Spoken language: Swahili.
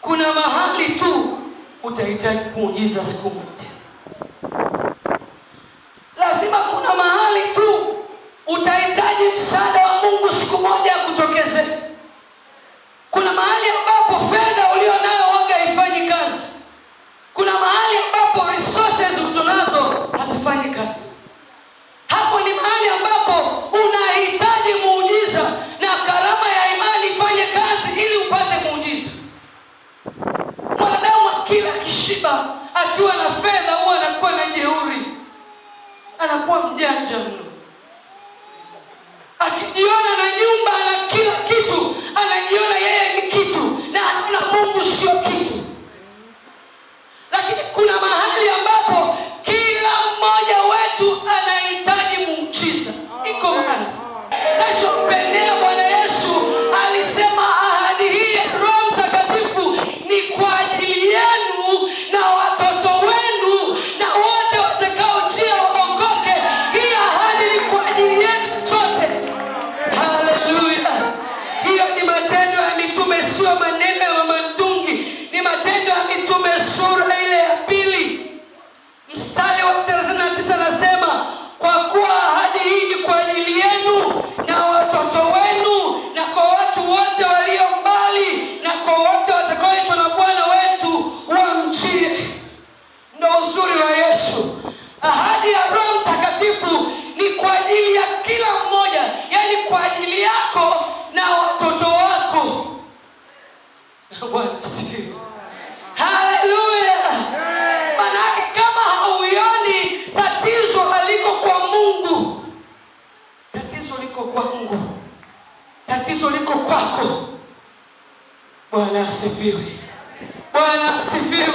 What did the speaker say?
Kuna mahali tu utahitaji muujiza siku moja. Lazima kuna mahali tu utahitaji msaada wa Mungu siku moja akutokeze. Kuna mahali ambapo fedha ulio nayo waga haifanyi kazi. Kuna mahali ambapo resources ulizonazo hazifanyi kazi. Hapo ni mahali ambapo unahitaji muujiza na karama ya imani ifanye kazi ili upate muujiza. Mwanadamu akila akishiba, akiwa na fedha huwa anakuwa na jeuri, anakuwa mjanja mno. Akijiona na nyumba na kila kitu, anajiona yeye ni kitu na anaona Mungu sio kitu. Lakini kuna mahali ambapo kila mmoja wetu anahitaji muujiza. Iko mahali nachompendea Bwana Yesu alisema ahadi hii ya Roho Mtakatifu ni kwa ajili yenu na watoto wenu na wote watakaojia waokoke. Hii ahadi ni kwa ajili yetu sote. Haleluya! Hiyo ni Matendo ya Mitume, sio maneno ya mama Mtungi. Ni Matendo ya Mitume sura ile ya 2 mstari wa 39, nasema kwa kuwa ahadi hii ni kwa ajili yenu na watoto wenu na kwa watu wote walio mbali na kwa wote watakaoitwa na Bwana wetu wamjie. Ndo uzuri wa Yesu. Ahadi ya Roho Mtakatifu ni kwa ajili ya kila mmoja, yaani kwa ajili yako na watoto wako. Bwana asifiwe. Haleluya! Maana yake kama hauioni tatizo haliko kwa Mungu, tatizo liko kwangu, tatizo liko kwako. Bwana asifiwe. Bwana asifiwe.